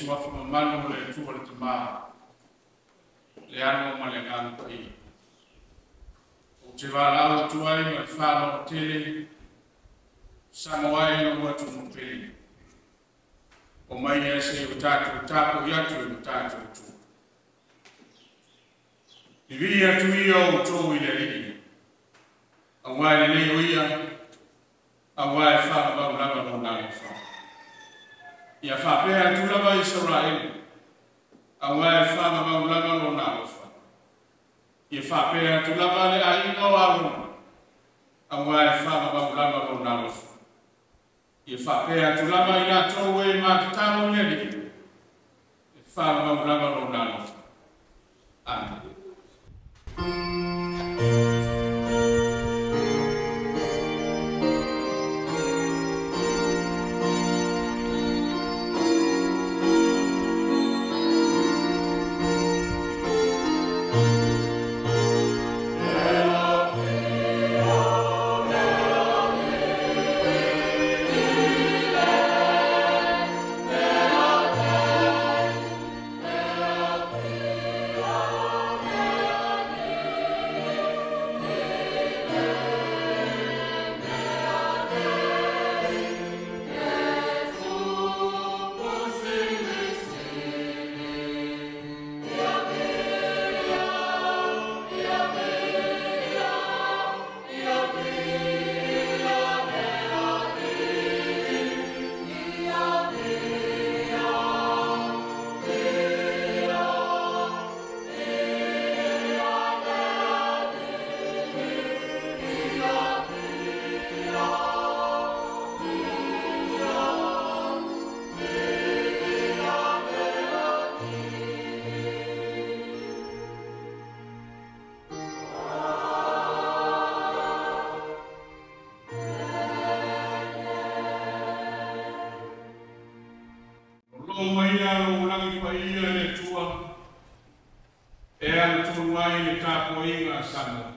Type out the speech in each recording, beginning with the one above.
Suafa mamalu o le Atua le Tama, le Alo ma le Agaga Paia. Ou te valaau atu ai ma le faaaloalo tele, samo ai lou atunuu pele. O mai ia se i o tatou tapuai atu i lo tatou Atua. Vivii atu ia outou i le Alii, aua e lelei o ia, aua e faavavau lava lona alofa. Ia faapea atu lava Isaraelu, aua e faavavau lava lona alofa. Ia faapea atu lava le aiga o Arona, aua e faavavau lava lona alofa. Ia faapea atu lava i latou e matatalo i le Alii, e faavavau lava lona alofa. Amen. O maia lou lagi paia e le Atua, e ala tonu ai le tapuaiga a Samoa.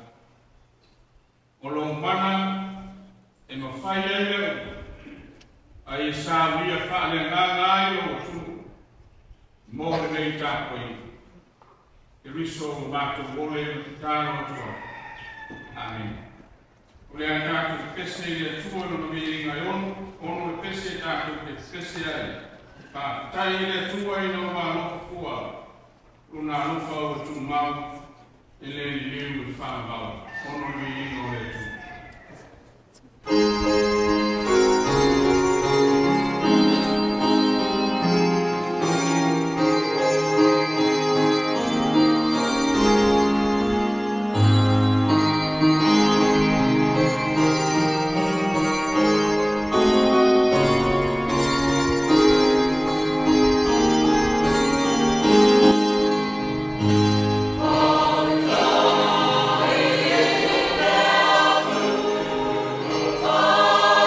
O lou mana e mafai ai le upu, a ia saunia faaleagaga ai lou atunuu mo lenei tapuaiga. Keriso ua matou ole ma tatalo atu ai. Amene. O le a tatou pese i le Atua lona viiga e ono, ono le pese tatou te pese ai. Faafetai i le Atua ina ua alofa fua, lona alofa ua tumau, e le liliu i le faavavau. Ono le viiga o le Atua. Oh.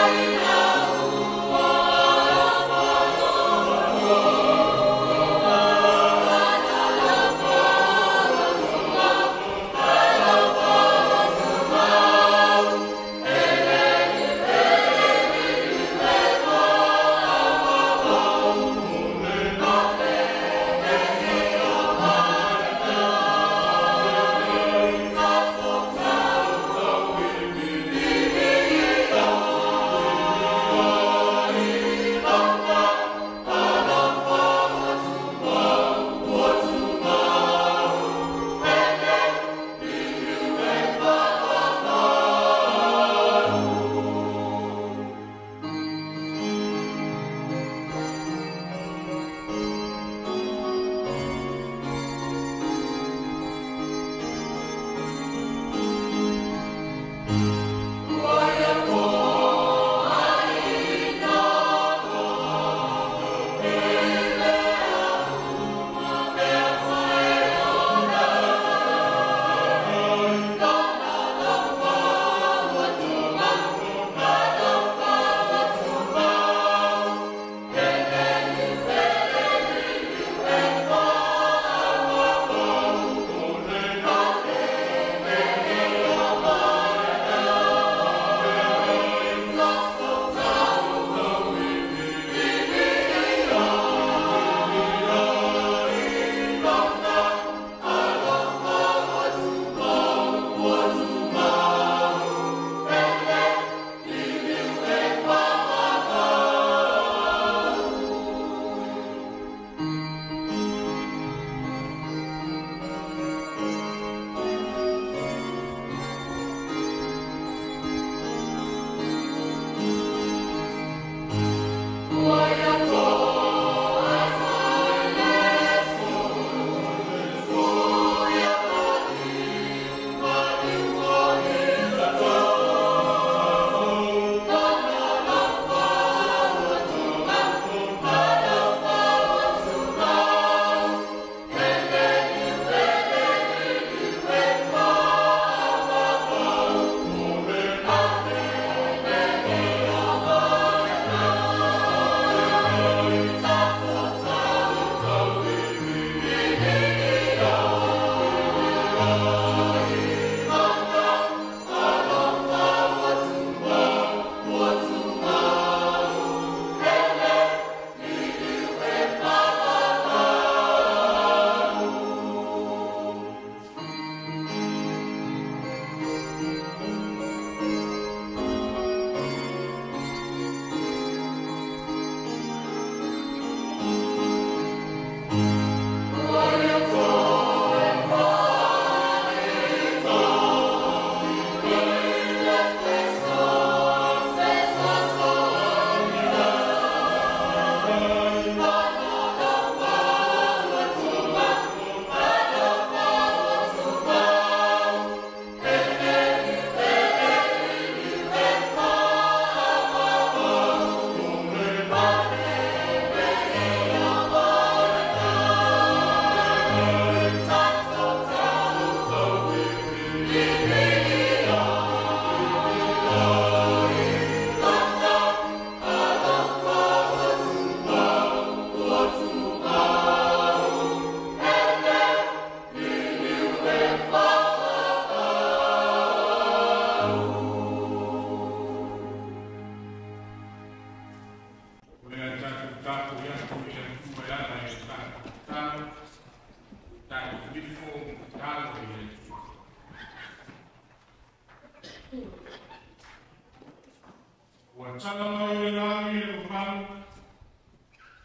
Ua tala mai le lagi le mamalu,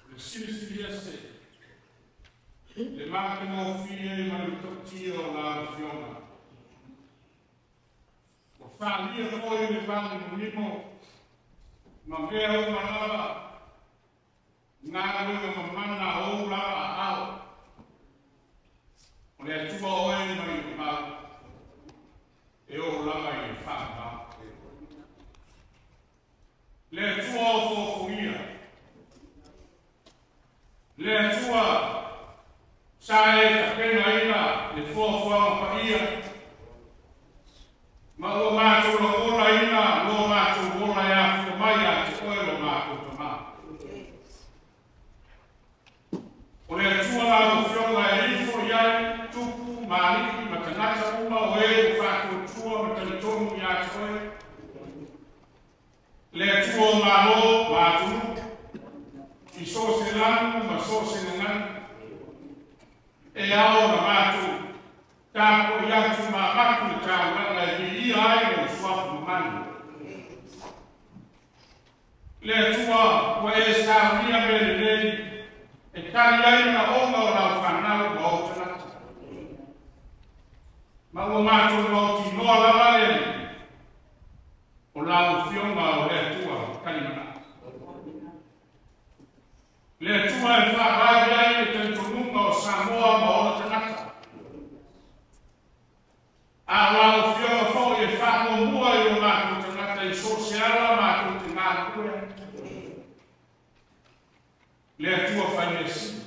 o le silisili ese, le matagofie ma le matautia o lau Afioga. Ua faalia foi le vanimonimo ma mea uma lava, galuega mamana a ou lava aao. O le Atua oe mai le mamao, e oo lava i le faavavau. Le Atua o fofogia, le Atua sa e tapenaina le foafoaga paia, ma ua matou lagonaina lo matou ola e afua mai ia te oe lo matou Tamā. O le Atua lau Afioga e ifo i ai tupu ma alii ma tagata uma o e ua faatuatua ma talitonu ia te oe. Le Atua o malo ma atunuu, i so o se lanu ma so o se gagana, e ao ona matou tapuai atu ma avatu le taulaga e viia ai lou suafa mamana. Le Atua ua e saunia mea lelei e tali ai manaoga o lau fanau ma ou tagata. Ma ua matou mautinoa lava le Alii, o lau Afioga o le Atua talimanao. Le Atua e faavae ai le talitonuga o Samoa ma ona tagata. A o lau Afioga foi e faamuamua i o matou tagata i so o se ala matou te galulue ai. Le Atua fai mea sili,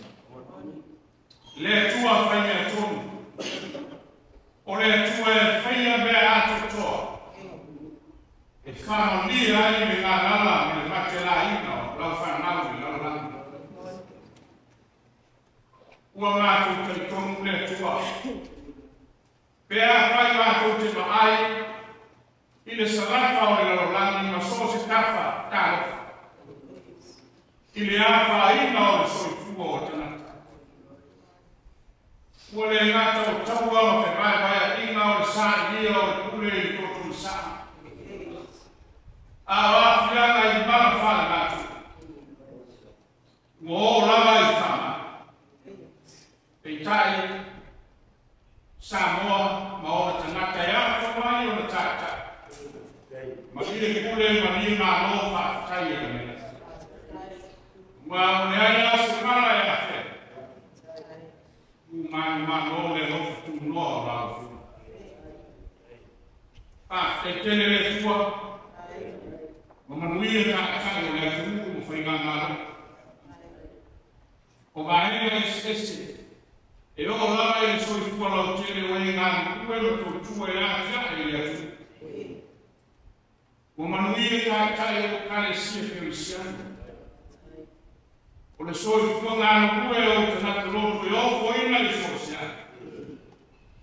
le Atua fai mea tonu, o le Atua e faia mea atoatoa, e faamaonia ai le galala ma le matelaina o lau fanau i le lalolagi. Ua matou talitonu le Atua, pe afai matou te vaai i le salafa o le lalolagi ma so o se tafa talofa, i le afaina o le soifua o tagata. Ua le gata o taua ma fevaevaeaiga o le sailia o le pule i le totuisaa, a o aafiaga i mala faalenatura, ua oo lava i faamai. Peitai, Samoa ma ona tagata e afua mai ona taitai. Malie pule, malie malo, faafetai e le. Ua o leai lava se mala e afea. Ua manumalo le alofa tunoa o lau Afioga. Faafetai tele le Atua, ma manuia taitai o le atunuu ma faigamalo. O vaega eseese e oo lava i le soifua lautele o e galulue ma tautua e atiae i le atunuu. Ua manuia taitai o Ekalesia Kerisiano. O le soifua galulue o tagata loto e ofoina i so o se ala.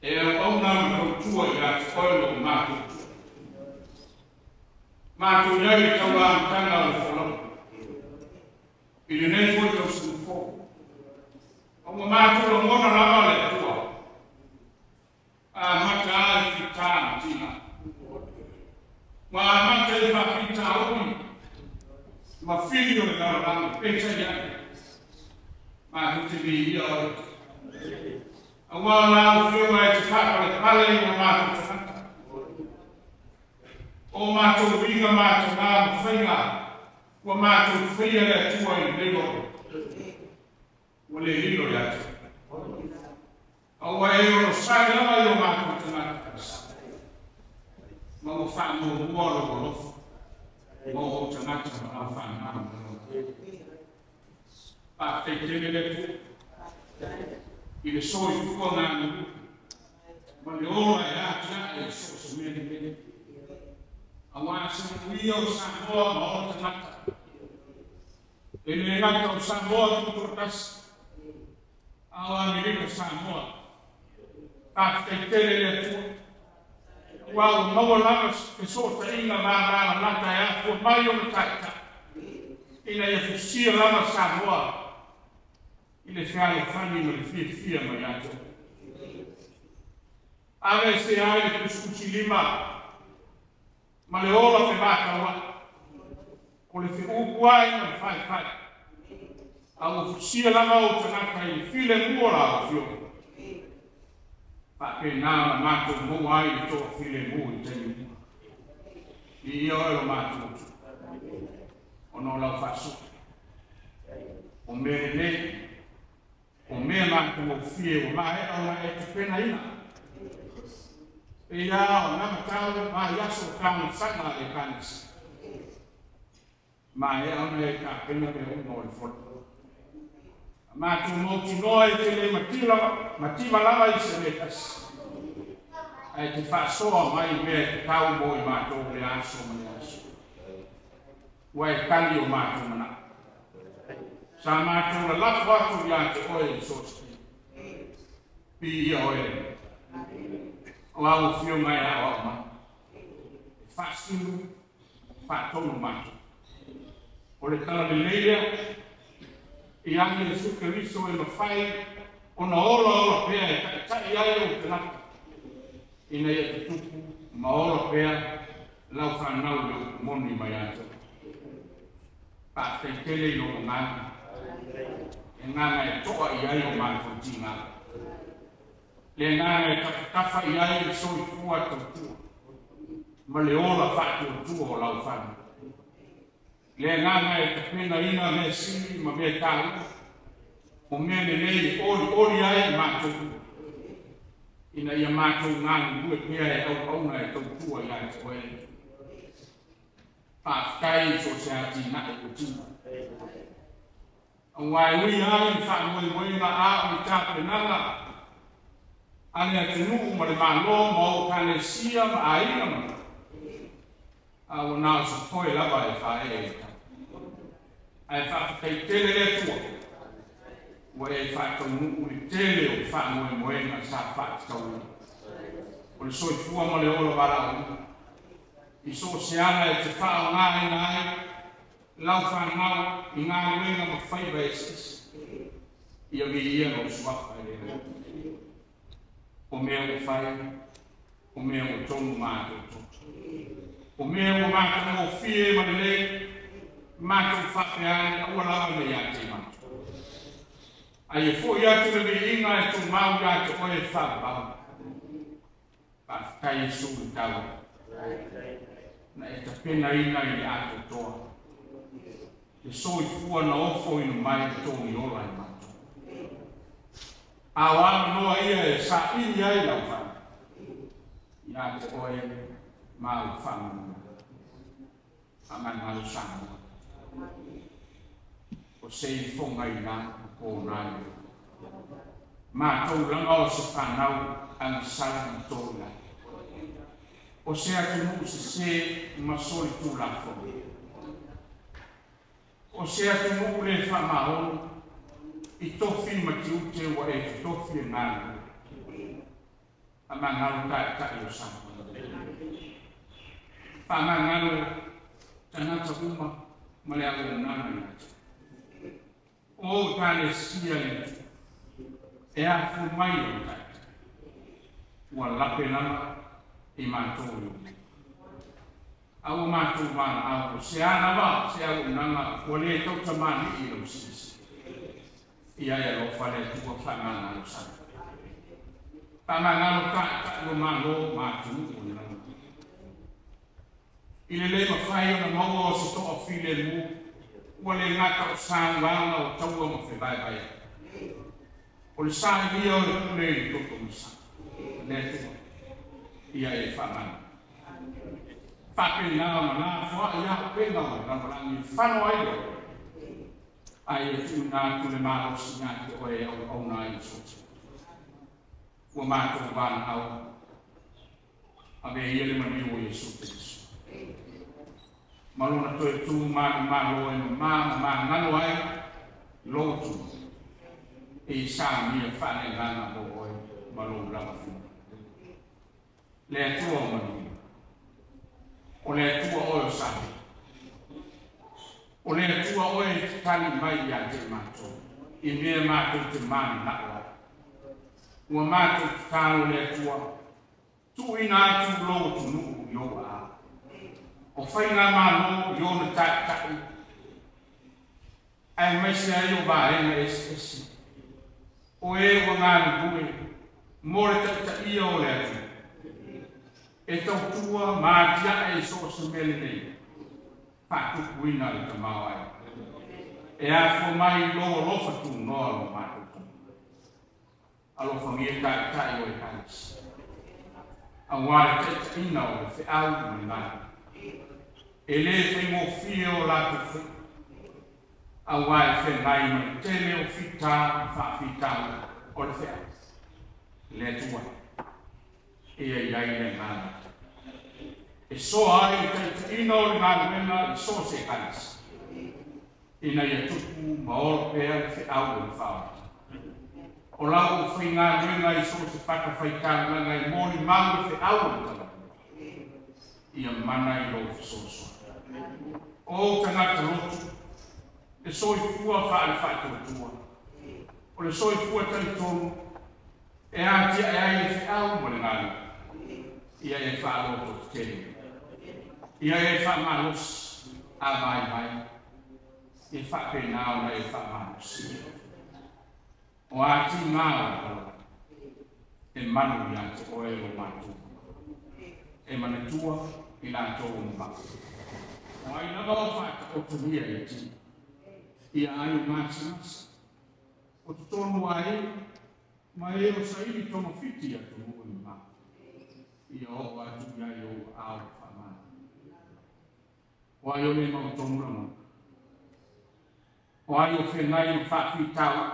E auauna ma tautua ia te oe lo matou Atua. Matou i ai le tauamataga o le folauga i lenei foi tausaga fou. Ua matou lagona lava le Atua, amata lava i fita ma tina. Ua amata i faafitauli ma fili o le lalolagi, peitai ane, matou te viia oe. Aua o lau Afioga e te faapalepale i o matou tagata. O matou uiga mataga ma faiga, ua matou faia le Atua i lenei loto. Ua le lilo ia te oe. A ua e onosai lava i o matou tagata kalesa. Ma ua faamuamua lou alofa mo ou tagata ma lau fanau. Faafetai tele le Atua i le soifua galulue ma le ola e atiae i so o se mea lelei. Aua se manuia o Samoa ma ona tagata. E le gata o Samoa tutoatasi, a o Amerika Samoa. Faafetai tele le Atua. Ua ua maua lava fesootaiga vavalalata e afua mai ona taitai, ina ia fusia lava Samoa i le fealofani ma le fiafia mai ia te oe. Aveesea ai le tusitusilima ma le ola fevataua'i. O le feupu ai ma le faifai. A ua fusia lava ou tagata i le filemu o lau Afioga. Faapena ona matou maua ai le toafilemu i taimi uma. Viia oe lo matou Atua, ona o lau faasoa. O mea lelei, o mea matagofie ua maea ona e tapenaina. E pei lava o anavatau ma vaiaso o talosaga a le Ekalesia. Maea ona e tapena mea uma o le fono. A matou mautinoa e te le mativa lava i se mea tasi. Ae te faasoa mai mea e tatau mo i matou le aso ma le aso. Ua e tali o matou manao. Sa matou lalafo atu ia te oe i so o se taimi. Viia oe le Alii. O lau Afioga e aoao mai. E faasino, faatonu matou. O le talalelei lea, ia Iesu Keriso e mafai ona ola ola pea e taitai ai ou tagata, ina ia tutupu ma ola pea lau fanau i le upu moni mai ia te oe. Faafetai tele i lou agaga, e agaga e toa i ai o matou tiga. Le agaga e tafatafa i ai le soifua tautua ma le ola faatuatua o lau fanau. Le agaga e tapenaina mea sili ma mea taua, o mea lelei e olioli ai i matou, ina ia matou galulue pea e auauna e tautua ia te oe. Faafetai i so o se atinae ua tino. Aua e ui ai i faamoemoega a o ni tapenaga a le atunuu ma le Malo ma o Ekalesia ma aiga ma a ua na o se foe lava e faaee i tau. Ae faafetai tele le Atua, ua e faataunuu le tele o faamoemoega sa faatatauina. O le soifua ma le ola valaauina. I so o se ala e te faaaogaina ai lau fanau i galuega ma faiva eseese. Ia viia lou suafa e le Alii. O mea ua fai, o mea ua tonu ma atoatoa. O mea ua matagofie ma lelei, matou faapea ane aua lava ne i ia te i matou. Ae ia foi atu le viiga e tumau ia te oe e faavavau. Faafetai Iesu i le taua. Na e tapenaina i le atoatoa. Le soifua na ofoina mai le togi ola i matou. A o avanoa ia e saili ai lau fanau. Ia te oe ma au faamanuia. Faamagalo Samoa. O se ifoga i la po nai. Matou laga o se fanau agasala ma tolu lai. O se atunuu sesē ma solitulafono. O se atunuu le faamaoni i tofi ma tiute ua e totofi e galulue. Faamagalo taitai o Samoa. Faamagalo tagata uma ma le auaunaga ia te oe. O Ekalesia le Atua, e afua mai lou taitai, ua lape lava i matou i o A ua matou valaau, o se a lava se auaunaga ua le tautamalii i lau silasila. Ia e alofa le Atua faamagalo Samoa. Faamagalo taitai o Malo ma atunuu o le lalolagi. I le le mafai ona maua o se toafilemu, ua le gata o sauaga o taua ma fevaevaeaiga. O le sailia o le pule i le toto masaa. Le Atua, ia e faamagalo. Faapena ona lafoai auupega o le lalolagi e fano ai le ae ia tuuina atu le malosi ia te oe e auauna ai i so o se Ua matou valaau, ave ia le maliu o Iesu Keriso. Ma lona toe tu manumalo e mamā ma magalo ai lou atunuu. E i saunia faaleagaga mo oe ma lou lava finagalo. Le Atua o manuia. O le Atua oe o Samoa. O le Atua oe e te tali mai ia te matou i mea matou te mananao ai. Ua matou tatalo le Atua, tuuina atu lou atunuu i ou aao. O faigamalo i ona taʻitaʻi aemaise ai o vaega eseese o e ua galulue mo le taʻitaʻia o le atunuu e tautua ma atiaʻe i so o se mea lelei faatupuina le tamaoaiga e afua mai i lou alofa tunoa lo matou Tama. Alofagia taʻitaʻi o Ekalesia auā le taʻitaʻina o le feʻau ma le galuega e lē faigofie o latou faiva auā e feagai ma le tele o fitā ma faafitauli o le feʻau le Atua e ia i ai le agaga e soa ai le taʻitaʻina o le galuega i so o se Ekalesia ina ia tupu ma ola pea le feʻau o le faaolataga. O lau aufaigaluega i so o se fatafaitaulaga e molimau le feʻau o le Talalelei ia mana i lou fesoasoani. O ou tagata lotu e soifua faale-faatuatua o le soifua talitonu e atiaʻe ai le feʻau ma le galuega ia e faalototetele ia e faamalosi a vaivai e faapena ona e faamalosia o atigā o le alofa e malu iā te oe lo matou e manatua i latou o mamao o ai lava o faataotogia i tino ia ai o masamasa o totonu ai ma e o saili togafiti atunuu e mamao ia oo atu iai ou aao faamalo o ai o le mautonu lagona o ai o feagai ma faafitauli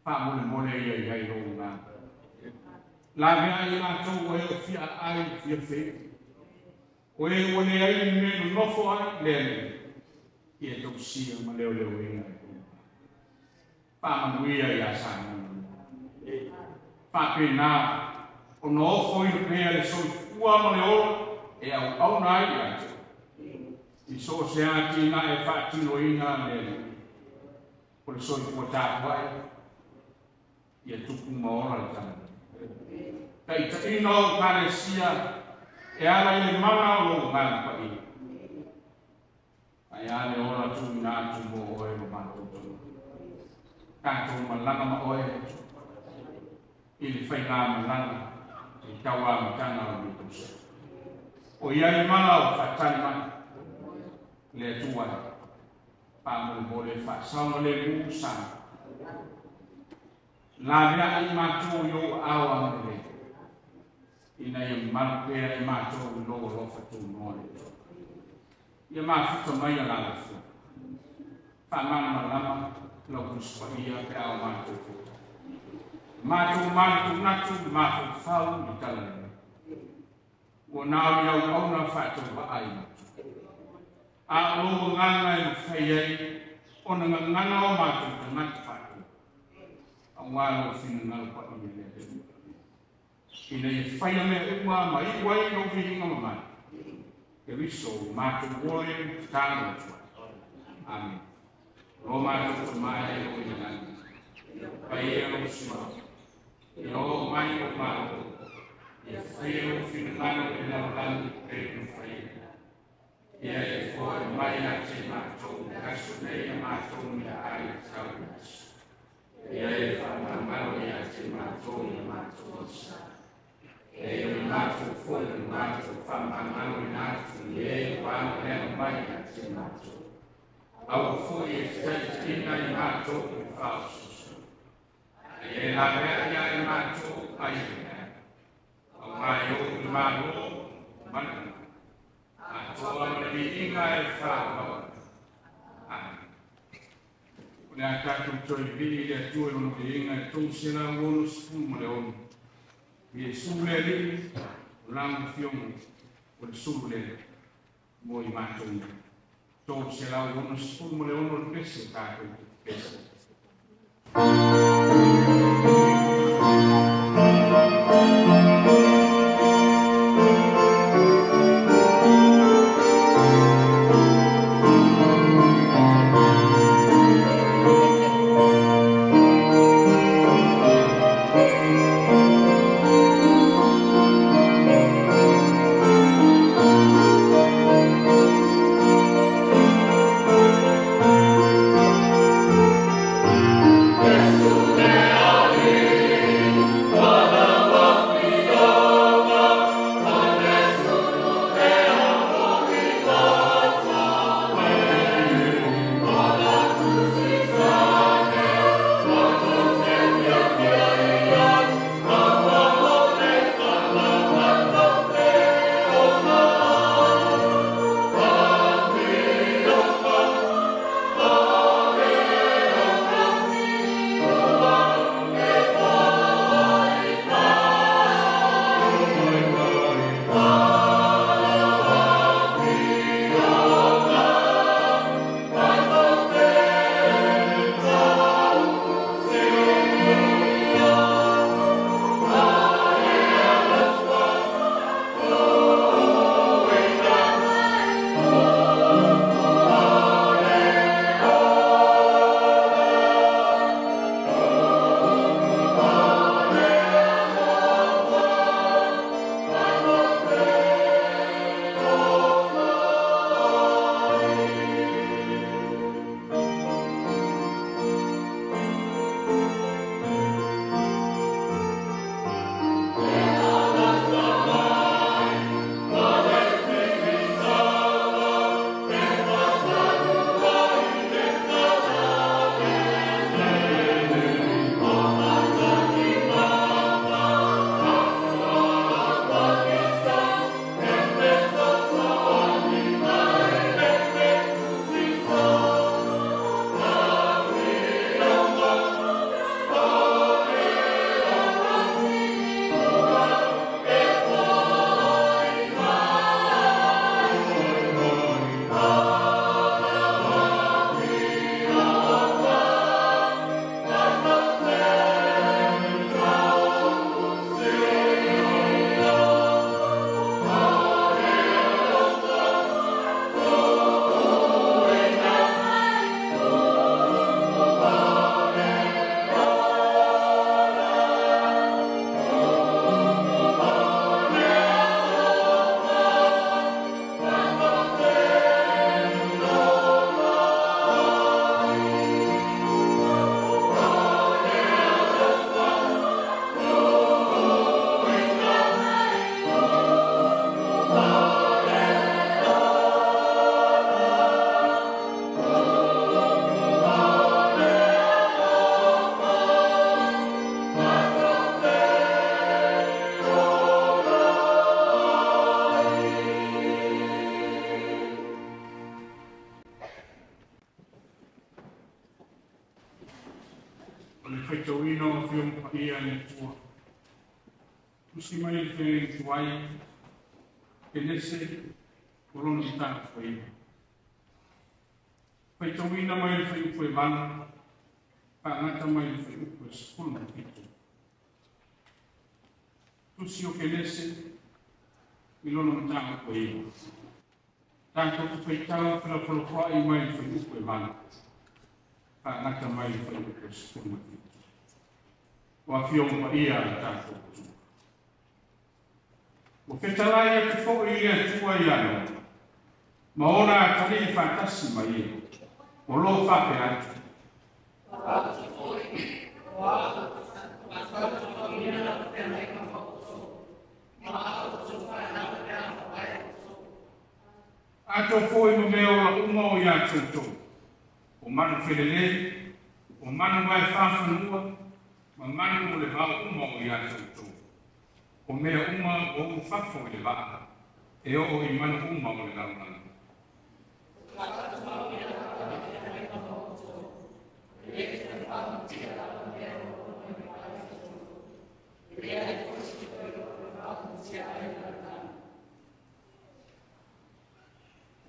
faamolemole ia i ai lou agaga laveai i latou ua e o fia aai ma fia fei o e ua leai ni mea nonofo ai le Alii ia tausia ma leoleoina e lou faamanuia iā Samoa faapena ona ofoina pea le soifua ma le ola e auauna ai ia te i so o se atinae e faatinoina le Alii o le soifua tapuaʻe ia tupu ma ola le Talalelei. Taʻitaʻina o Ekalesia e ala i le mana o lou agaga paia ae a le ola tuuina atu mo oe ma matou tama tatou malaga ma oe i le faigamalaga i tauamataga o lenei tausaga. O iai mala o faatali mai le Atua e faamolemole faasaogalēmū sa laveaʻi i matou i ou aao agalelei ina ia malu pea i matou i lou alofa tunoa le Atua. Ia mafuta mai alalafoa faamalamalama lau Tusi Paia pe a o matou folau matou manatunatu ma mafaufau i le Talalelei ua na o ni auauna faatauvaa i matou a o lou agaga e mafai ai ona gagana o matou tagata faatu auā lou finagalo paia le Atua ina ia faia mea uma ma iu ai lou viiga mamai Keriso ua matou ole ma tatalo atu ai. Amene. Lo matou Tamā e o i le lagi, paia lou suafa, ia oo mai lou Malo, ia faia lou finagalo i le lalolagi pei ona faia i lagi. Ia e foai mai ia te matou i le aso nei a matou meaai e tatau i le aso. Ia e faamagalo ia te matou i a matou tausaga. E ia matou foi o matou faamagaloina atu i e ua agaleaga mai ia te matou. Aua foi e te taʻitaʻina i matou i le faaosoosoga. Ae ia e laveai ia i matou ai le leaga. Auā e ou le Malo ma le mana atoa ma le viiga e faaauau atu. Amene. O le a tatou toe vivii i le Atua i lona viiga e 366. Iesu le Alii o lana Afioga o le sulu lea mo i matou nei. 366 le pese tatou te pese. O le faitauina o Afioga Paia a le Atua. Tusi mai le feagaiga tuai, Kenese o lona mataupu e 9. Faitauina mai le fuaiupu e 8, faagata mai le fuaiupu e 17. Tusi o Kenese i lona mataupu e 9. Tatou te faitau felafolafoai mai le fuaiupu e 8, faagata mai le fuaiupu e 17. O Afioga Paia a le tatou Atua. Ua fetalai atu foi le Atua ia Noa, ma ona atalii faatasi ma ia, o lo o faapea atu. Atoa foi ma mea ola uma o ia te outou, o manu felelei, o manu vae faafanua, ma manu o le vao uma o ia te outou. O mea uma ua ou fafo i le vaa, e oo i manu uma o le lalolagi.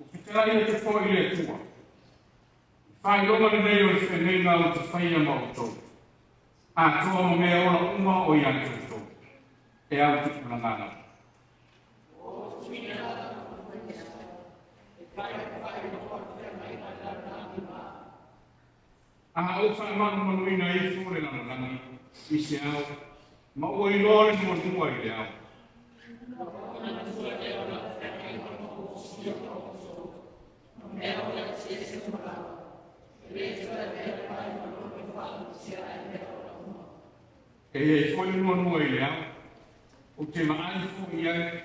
Ua fetalai atu foi le Atua, faailoga lenei o le feagaiga ou te faia ma outou, atoa ma mea ola uma o ia te outou, e au tupulaga lava. A ou faamalumaluina ifo le lalolagi i se ao, ma ua iloa le muamua i le ao. E iai foi le muamua i le ao, ou te vaai foi i ai,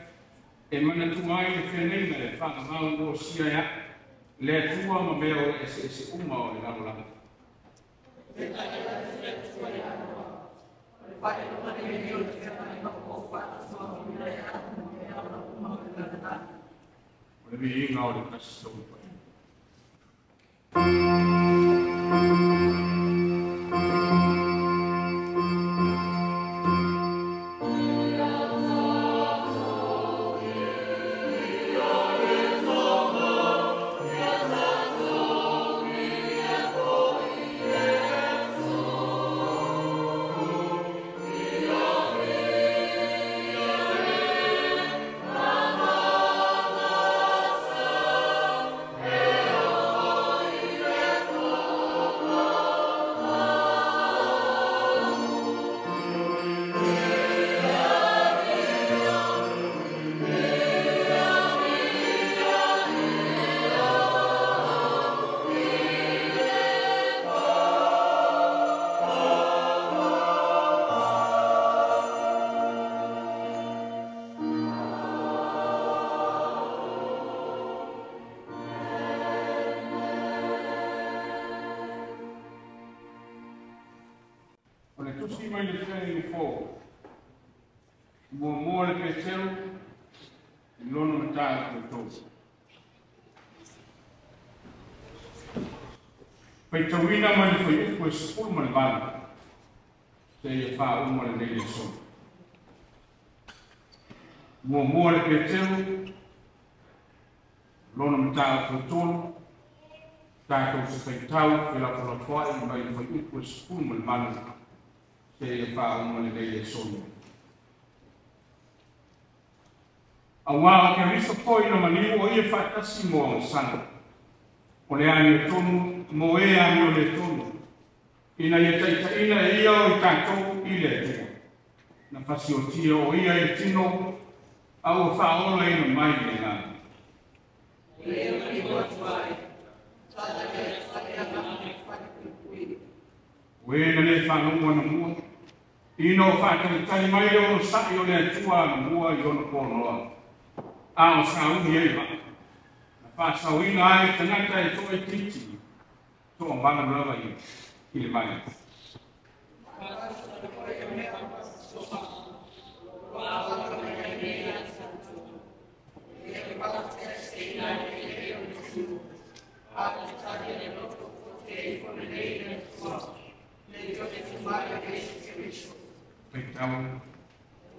e manatua ai le feagaiga e faavavau osia e a'u le Atua ma mea ola eseese uma o le lalolagi. O le viiga o le Tasi Tolu Paia. O le tusi mai le feagaiga fou, muamua le Petero i lona mataupu e 3. Faitauina mai le fuaiupu e 18, seia faauma lenei aso. Muamua le Petero, lona mataupu e 3, tatou se faitau felafolafoai mai le fuaiupu e 18, seia faauma lenei aso. Auā o Keriso foi na maliu o ia faatasi mo agasala, o le amiotonu mo e amioletonu, ina ia taitaina e ia o i tatou i le Atua. Na fasiotia o ia i le tino, a ua faaolaina mai i le agaga. O e na lē faalogo anamua, ina o faatalitali mai le onosa'i o le Atua anamua i ona ponoa, a o sauni ai vaa, na faasaoina ai tagata e toaitiiti, toamalu lava ia i le vai. Faitau,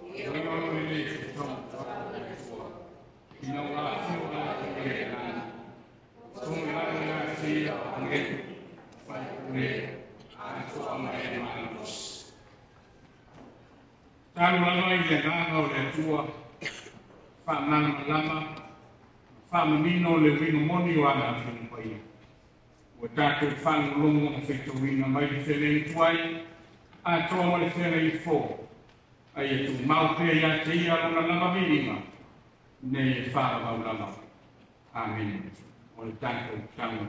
o le ina ua afio la te le lagi. Tonga la te ia o nge, faipule, atoa mai e malosi. Talu lava i le agaga o le Atua, faamalamalama, faamanino le uiga moni o ana Afioga Paia. Ua tatou faalogologo ma faitauina mai le feagaiga tuai, atoa ma le feagaiga fou, a ia tumau pea ia te ia lona lava viiga, nei e faavavau lava. Amene. O le tatou tago.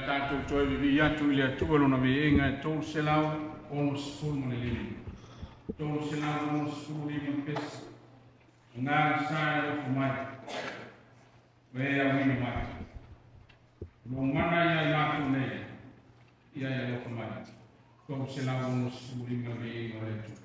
Tatou toe vivii atu i le Atua lona viiga e 365. 365 pesa. O ngā sa e alofa mai. O e auina mai. Lou mana ia i matou nei, ia e alofa mai. 365 viiga o le Atua.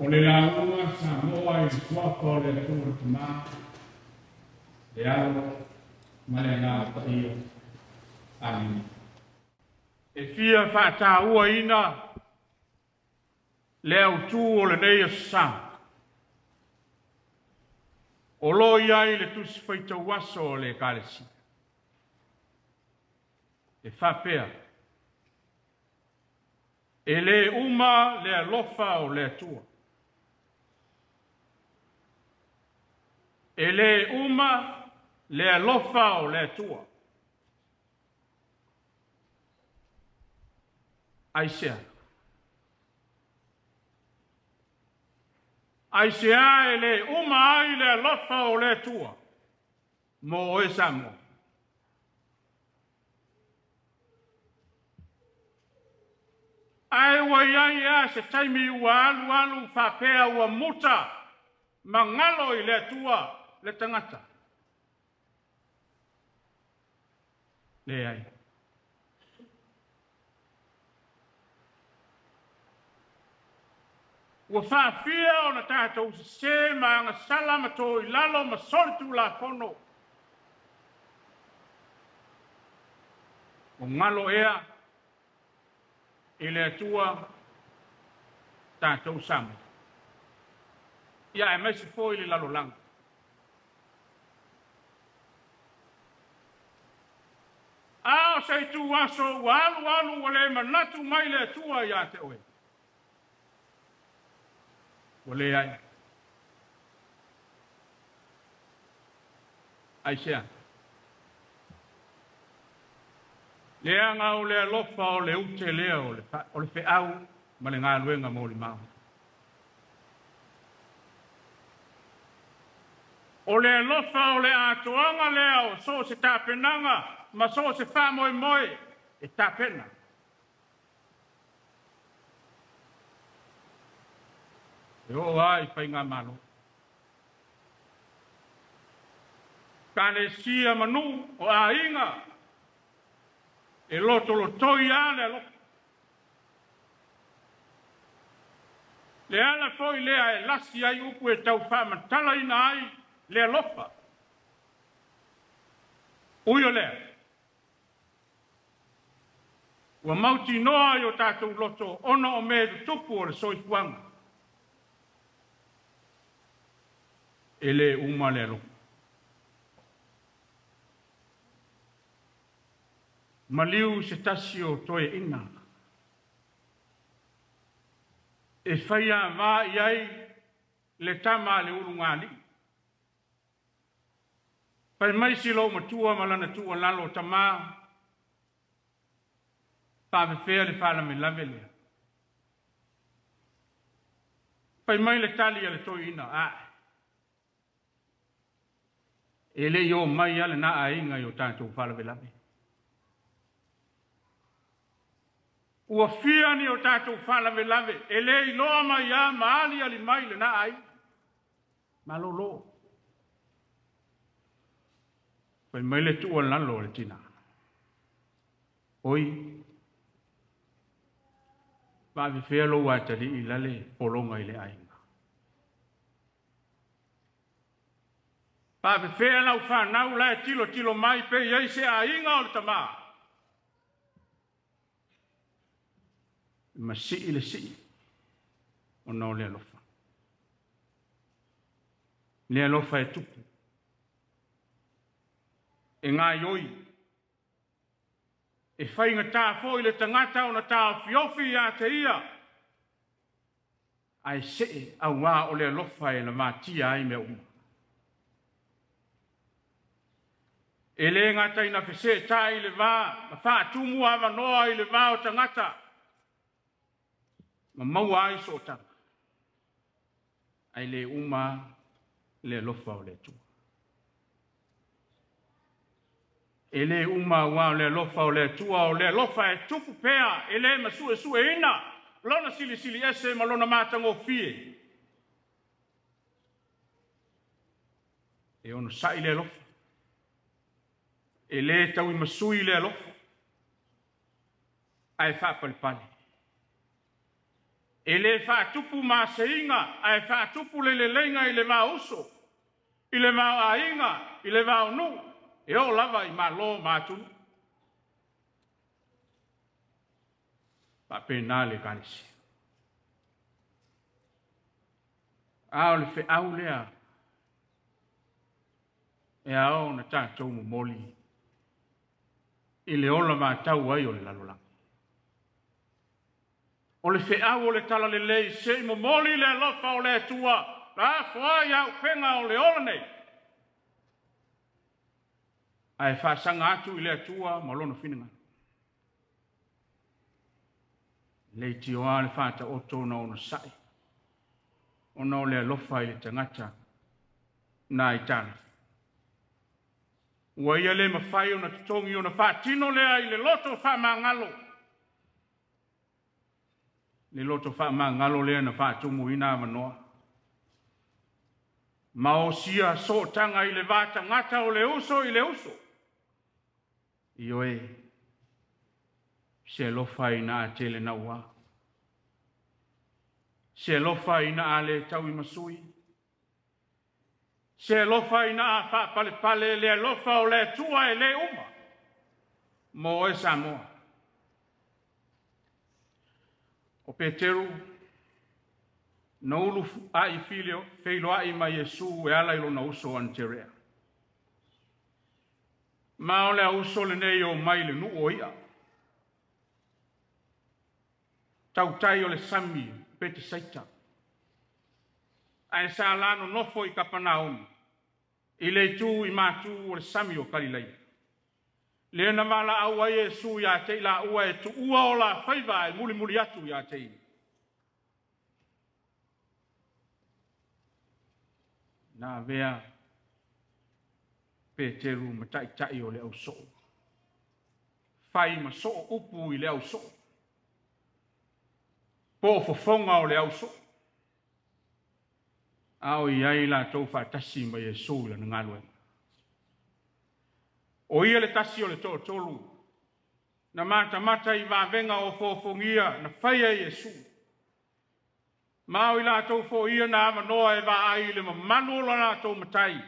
O le lauga Samoa i le suafa o le Atua le Tama, le Alo ma le Agaga Paia. Amene. E fia faatauaina le autū o lenei aso sa. O lo i ai le tusi faitau aso o le Ekalesia. E faapea, e lē uma le alofa o le Atua. E lē uma le alofa o le Atua. Aisea? Aisea e lē uma ai le alofa o le Atua mo oe Samoa? Ae ua i ai ea se taimi ua alualu faapea ua muta ma galo i le Atua le tagata? Leai. Ua faafia ona tatou sesē ma agasala ma to i lalo ma soli Tulafono. O galo ea i le Atua tatou Samoa. Ia aemaise foi le lalolagi. A o se itu aso ua alualu ua le manatu mai le Atua ia te oe. Ua leai. Aisea? Leaga o le alofa o le ute lea o le feau ma le galuega molimau. O le alofa o le atoaga lea o so o se tapenaga ma so o se faamoemoe e tapena. E oo lava i faigamalo. Ekalesia ma nuu o aiga e lotolotoi lava le alofa. Le ala foi lea e lasi ai upu e tau faamatalaina ai le alofa. Ui o lea, ua mautinoa i o tatou loto ona o mea tutupu o le soifuaga. E lē uma le alofa. Maliu se tasi o toeaiina e faia vā i ai le tama a le ulugalii. Fai mai si lou matua ma lana tuualalo, tama, faafefea le faalavelave lea. Fai mai le tali a le toeaina, ae e le i o mai lava lena aiga i o tatou faalavelave. Ua fia ni o tatou faalavelave, e le iloa mai lava ma aliali mai lena aiga. Malolo. Fai mai le tuualalo a le tina. Oi, faafefea lou atalii la le pologa i le aiga. Faafefea lau fanau la e tilotilo mai pe i ai se aiga o le tama. Ma sii le sii ona o le alofa. Le alofa e tupu. E gaioi. E faigata foi le tagata ona taofiofi ia te ia. Ae see auā o le alofa e lavatia ai mea uma. E lē gata ina feseʻetaʻi i le va ma faatumu avanoa i le va o tagata ma maua ai sootaga. Ae lē uma le alofa o le Atua. E lē uma auā o le alofa o le Atua, o le alofa e tupu pea, e lē masuesueina lona silisili ese ma lona matagofie. E onosaʻi le alofa. E lē tauimasui le alofa. Ae faapalepale. E le faatupu maseiga ae faatupu le leleiga i le vaoso, i le vaoaiga, i le vaonu, e oo lava i malo ma atunuu. Faapena le Ekalesia. A o le feau lea e ao ona tatou momoli i le ola vatau ai o le lalolagi. O le feau o le talalelei se i momoli le alofa o le Atua na afoa ai auupega o le ola nei, ae faasaga atu i le Atua ma lona finagalo. Leitioa le faataoto na onosai, ona o le alofa i le tagata na aitalafu. Ua ia le mafai ona totogi ona faatino lea i le loto faamagalo. Le loto faamagalo lea na faatumuina avanoa. Ma osia sootaga i le va tagata o le uso i le uso. Ioe, se alofa ina a tele naua. Se alofa ina a le tau i masui. Se alofa ina a faapalepale le alofa o le Atua e le uma. Mo e Samoa. O Peteru, na ulu ai feiloai ma Iesu e ala i lona uso Aneterea. Ma o le auso lenei o mai le nuu o ia. Tautai o le sami Petesaita. Ae sa la nonofo i Kapanaomi, i le itu i matu o le sami o Kalilaia. Lea na valaau ai Iesu ia te i laua e tuua o la faiva e mulimuli atu ia te i. Na avea Peteru ma taitai o le ausoo. Fai ma soo upu i le ausoo. Po o fofoga o le ausoo. A o i ai latou faatasi ma Iesu i lana galuega. O ia le tasi o le toatolu, na matamata i vavega o fofogia na faia Iesu. Ma o i latou foia na avanoa e vaai i le mamalu o la latou matai.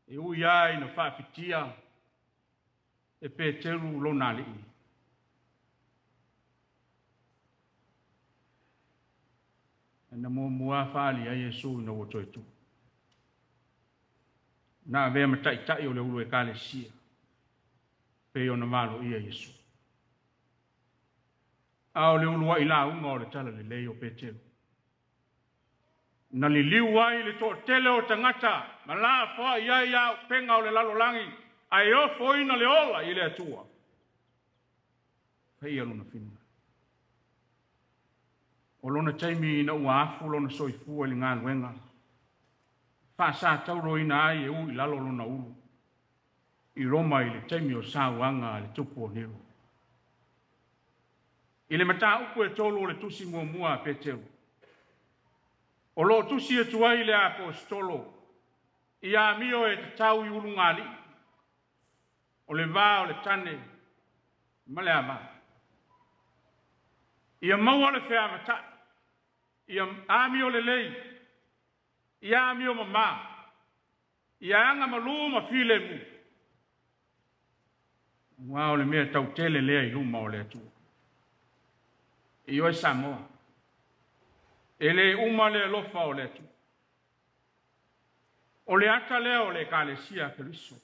E ui ai na faafitia e Peteru lona alii. Na muamua faali ai Iesu ina ua toe tu. Na avea ma taitai o le ulu Ekalesia, pei ona valoia Iesu. A o le uluai lauga o le talalelei o Peteru. Na liliu ai le toatele o tagata ma lafoai ai auupega o le lalolagi ae ofoina le ola i le Atua. Faia lona finagalo. O lona taimi ina ua afu lona soifua i le galuega, faasatauroina ai e ui lalo lona ulu, i Roma i le taimi o sauaga a le tupu o Nero. I le mataupu e tolu o le tusi muamua a Peteru, o loo tusi atu ai le apostolo, ia amio e tatau i ulugalii, o le va o le tane ma le ava. Ia maua le feavatai, ia amio lelei, ia amio mamā, ia aga malu ma filemu. Ua o le mea tautele lea i luma o le Atua. Ioe Samoa, e le uma le alofa o le Atua. O le ata lea o le Ekalesia a Keriso.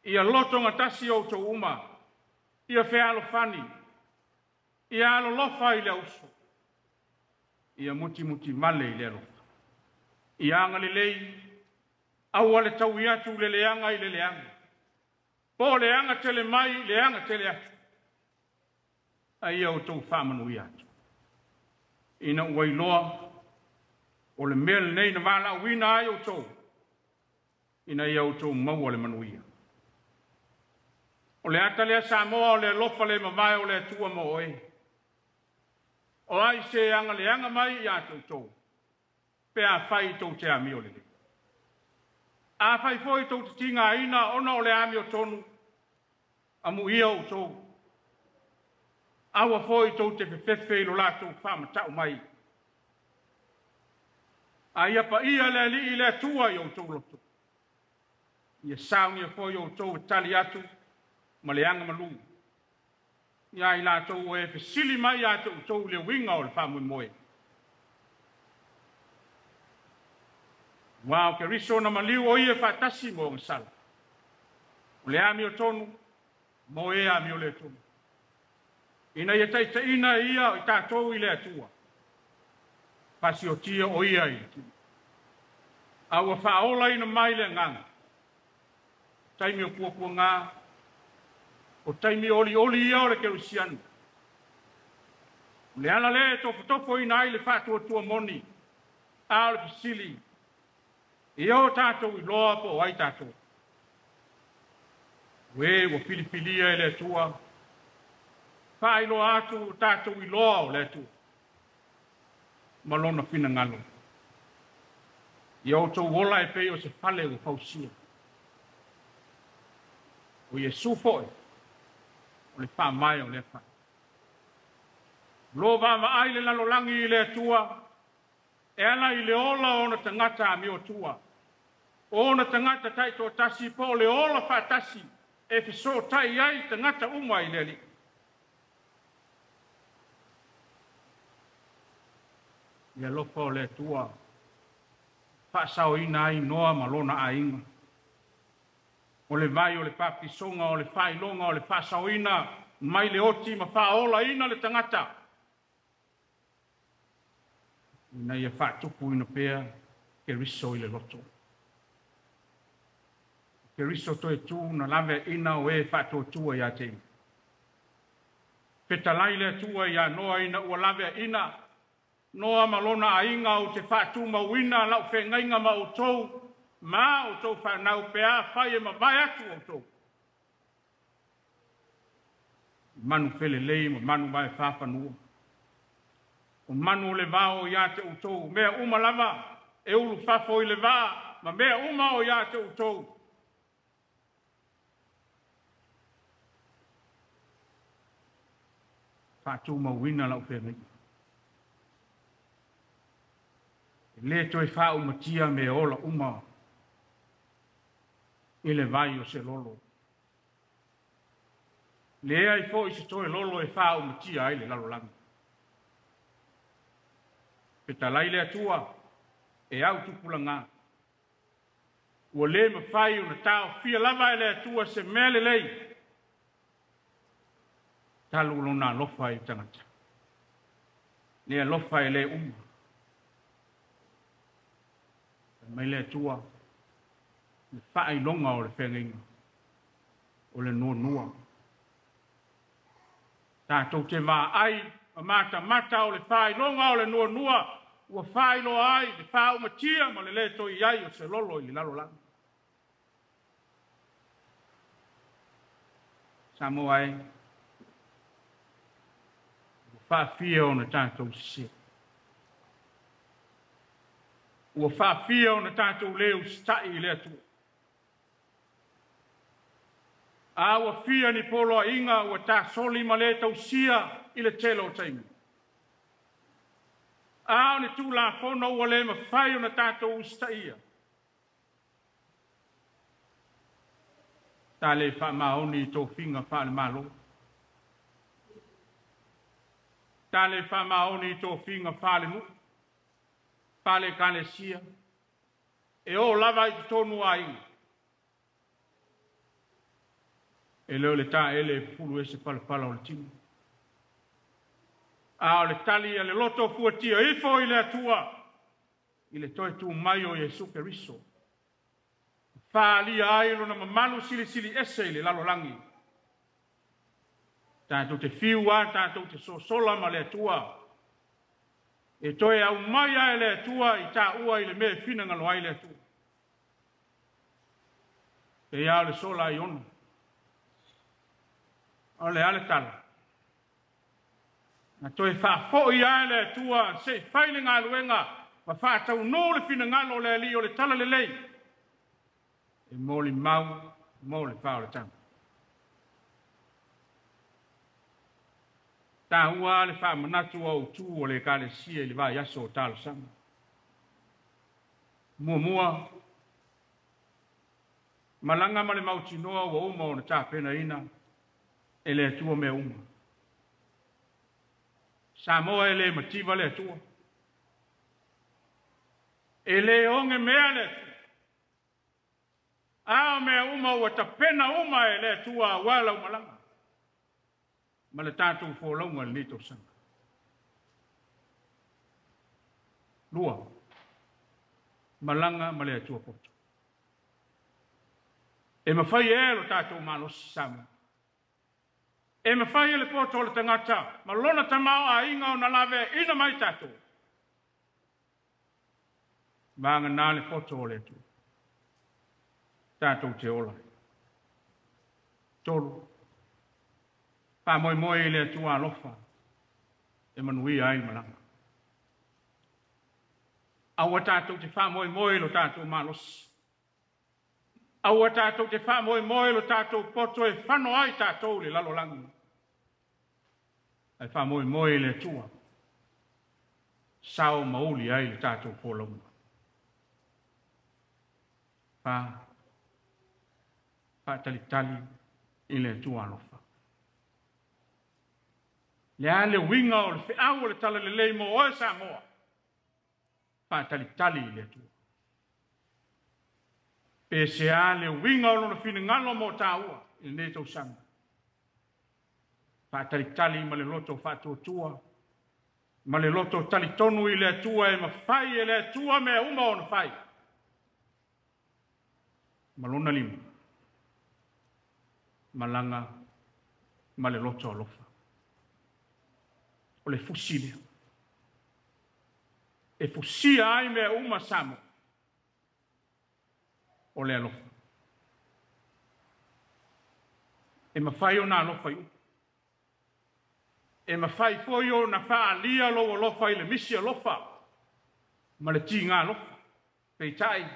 Ia loto gatasi outou uma, ia fealofani, ia alolofa i le auso, ia mutimuti vale i le alofa. Ia agalelei, aua le taui atu le leaga i le leaga. Po o le aga tele mai, le aga tele atu. Ai ia outou faamanuia atu. Ina ua iloa, o le mea lenei na valaauina ai outou, ina ia outou maua le manuia. O le ata lea Samoa o le alofa le mavae o le Atua mo oe. O ai se agaleaga mai ia te outou, pe a fai tou te amio lelei. A fai foi tou te tigaina ona o le amio tonu, amuia outou. Aua foi tou te fefefe i lo latou faamata'u mai. A ia paia le Alii i le Atua i outou loto. Ia saunia foi outou e tali atu ma le agamalu. Ia i latou o e fesili mai ia te outou i le uiga o le faamoemoe. Aua o Keriso na maliu o ia faatasi ma ogasala. O le amiotonu mo e amioletonu. Ina ia taitaiina e ia o i tatou i le Atua. Fasiotia o ia i le tino. A ua faaolaina mai le agaga. Taimi o puapuaga, o taimi olioli ia o le kerisiano. O le ala lea e tofotofoina ai le faatuatua moni, a o le fesili, ia o tatou iloa po o ai tatou. O e ua filifilia e le Atua, faailoa atu o tatou iloa o le Atua ma lona finagalo. Ia outou ola e pei o se fale ua fausia. O Iesu foi, o le faamae o lea fale. Lo vaavaai le lalolagi i le Atua, e ala i le ola o ona tagata amiotua. O ona tagata taitoatasi po o le ola faatasi e fesootai ai tagata uma i le Alii. Le alofa o le Atua faasaoina ai Noa ma lona aiga. O le vai o le papatisoga, o le faailoga, o le faasaoina mai le oti ma faaolaina le tagata. Ina ia faatupuina pea Keriso i le loto. Keriso toe tu na laveaina o e faatuatua ia te ia. Fetalai le Atua ia Noa ina ua laveaina Noa ma lona aiga ou te faatumauina lau feagaiga ma outou ma outou fanau pe afai e mavae atu outou. Manu felelei ma manu vaefafanua. O manu o le vao ia te outou, mea uma lava e ulufafo i le vā ma mea uma o ia te outou. Faatumauina lau feagaiga. E le toe faaumatia mea ola uma i le vai o se lolo. Leai foi se toe lolo e faaumatia ai le lalolagi. Fetalai le Atua e au tupulaga. Ua le mafai ona taofia lava e le Atua se mea lelei. Talu lona alofa i tagata. Le alofa e le uma. Mai le Atua, le faailoga o le feagaiga, o le nuanua. Tatou te vaai ma matamata o le faailoga o le nuanua, ua faailoa ai le faaumatia ma le le toe i ai o se lolo i le lalolagi. Samoa e, ua faafia ona tatou sese. Ua faafia ona tatou le usitai i le Atua. A ua fia ni poloaiga ua tasoli ma le tausia i le tele o taimi. A o ni tulafono ua le mafai ona tatou usitaia. Ta le faamaoni i tofiga faale-Malo. Ta le faamaoni i tofiga faale-nuu, faale-ekalesia, e oo lava i totonu o aiga. E le o le taele e pupulu ese palapala o le tino. A o le tali a le loto fuatia ifo i le Atua, i le toe tu mai o Iesu Keriso. Faaalia ai lona mamalu silisili ese i le lalolagi. Tatou te fiu a, tatou te sosola ma le Atua. E toe aumai ai le Atua i taua i le mea e finagalo ai le Atua. E ia o le sola i ono. O le a le tala. Na toe faafoi ai le Atua se i fai le galuega ma faataunuu le finagalo o le Alii o le tala lelei. E molimau mo le faaolataga. Taua le faamanatu au tu o le ekalesia i le vaiaso o talosaga. Muamua, malaga ma le mautinoa ua uma ona tapenaina e le Atua mea uma. Samoa e le mativa le Atua. E le oge mea le Atua. A o mea uma ua tapena uma e le Atua aua lau malaga ma le tatou folauga i lenei tausaga. Lua, malaga ma le Atua poto. E mafai e lo tatou malosi Samoa. E mafai e le poto o le tagata ma lona tamaoaiga ona laveaiina mai tatou. Vagana le poto o le Atua. Tatou te ola. Tolu, faamoemoe i le Atua alofa e manuia ai le malaga. Aua tatou te faamoemoe i lo tatou malosi. Aua tatou te faamoemoe i lo tatou poto e fano ai tatou i le lalolagi. Ae faamoemoe i le Atua, sao mauli ai le tatou folauga. Fa, faatalitali i le Atua alofa. Le a le uiga o le feau o le talalelei mo oe Samoa, faatalitali i le Atua. Pe se a le uiga o lona finagalo mo tāua i lenei tausaga. Faatalitali ma le loto faatuatua, ma le loto talitonu i le Atua e mafai e le Atua mea uma ona fai. Ma lona lima, malaga ma le loto alofa. O le fusi lea. E fusia ai mea uma Samoa. O le alofa. E mafai ona alofa i upu. E mafai foi ona faaalia lou alofa i le misi alofa ma le tiga alofa. Peitai,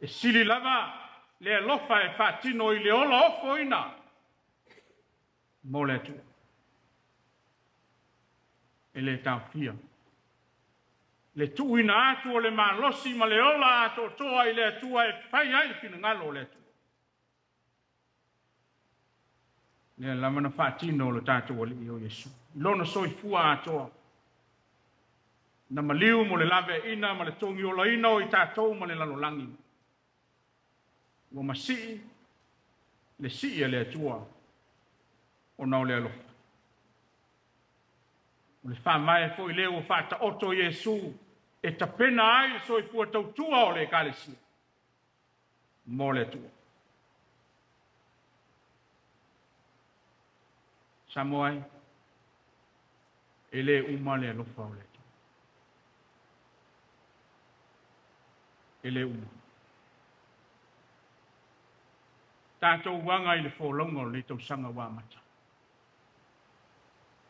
e sili lava le alofa e faatino i le ola ofoina mo le Atua. E le taofia le tuuina atu o le malosi ma le ola atoatoa i le Atua e fai ai le finagalo o le Atua. Lea lava na faatino o le tatou Alii o Iesu. I lona soifua atoa, na maliu mo le laveaiina ma le togiolaina o i tatou ma le lalolagi. Ua masii le sii a le Atua ona o le alofa. O le faavae foi lea ua faataoto Iesu e tapena ai le soifua tautua o le ekalesia mo le Atua. Samoa e, e le uma le alofa o le Atua. E le uma. Tatou aga i le folauga o lenei tausaga ua amata.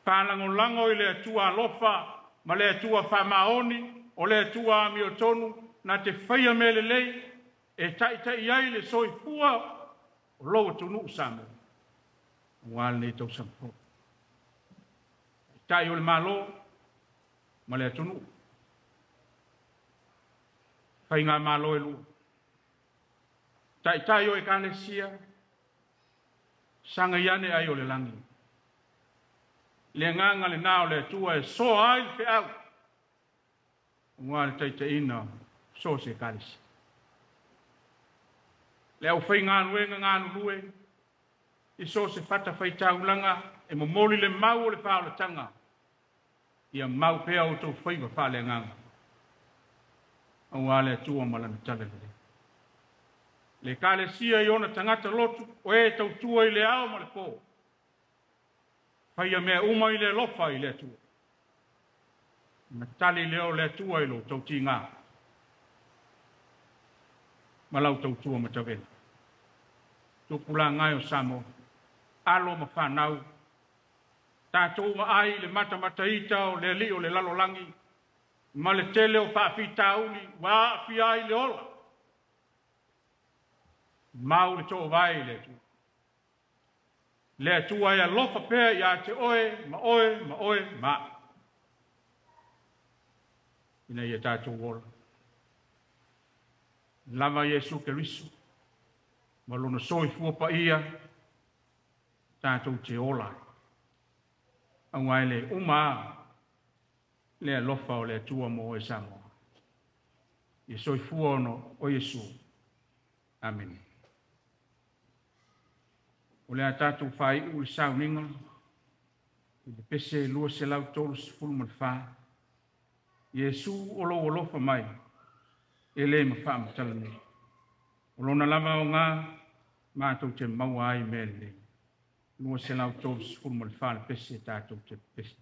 Faalagolago i le Atua alofa ma le Atua faamaoni, o le Atua amiotonu, na te faia mea lelei e taitai ai le soifua o lou atunuu Samoa aua lenei tausaga fou. Taitai o le Malo ma le atunuu. Faigamalo e lua. Taitai o ekalesia, sagai ane ai o le lagi. Le agaga lena o le Atua e soa ai le feau aua le taitaiina so o se ekalesia. Le aufaigaluega galulue i so o se fatafaitaulaga e momoli le mau o le faaolataga, ia mau pea outou faiva faaleagaga aua le Atua ma lana talalelei. Le ekalesia i ona tagata lotu o e tautua i le ao ma le po, faia mea uma i le alofa i le Atua. Na tali lea o le Atua i lou tautiga ma lau tautua matavela. Tupulaga e o Samoa, alo ma fanau, tatou vaai i le matamataita o le alii o le lalolagi ma le tele o faafitauli ua aafia ai le ola. Mau le toovae i le Atua. Le Atua e alofa pea ia te oe, ma oe, ma oe, ma. Ina ia tātou ola. Lava Iesu Keriso, ma lona soifua paia, tātou te ola. Auā e le uma le alofa o le Atua mo oe Samoa. Ia soifua ona o Iesu. Amene. O le a tātou whaiu le sauniga, i le pese 234. Iesu o lou alofa mai, e le mawhaamatala nei. O lona lava o ngā, mātou te maua ai mea lelei. 234 le pese tātou te pese.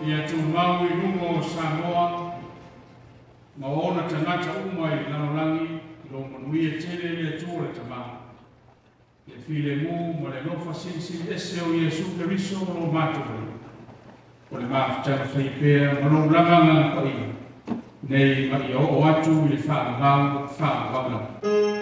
Ia tūmau i lunga o Samoa, ma ona tagata uma i lalolagi, i lo manuia tele le Atua le Tama. Le filemu ma le alofa silisili ese o Iesu Keriso o lo mātou ai. O le mafutaga faipea ma lou lava agaga paia, nei ma ia oo atu i le faavavau faavavau lava.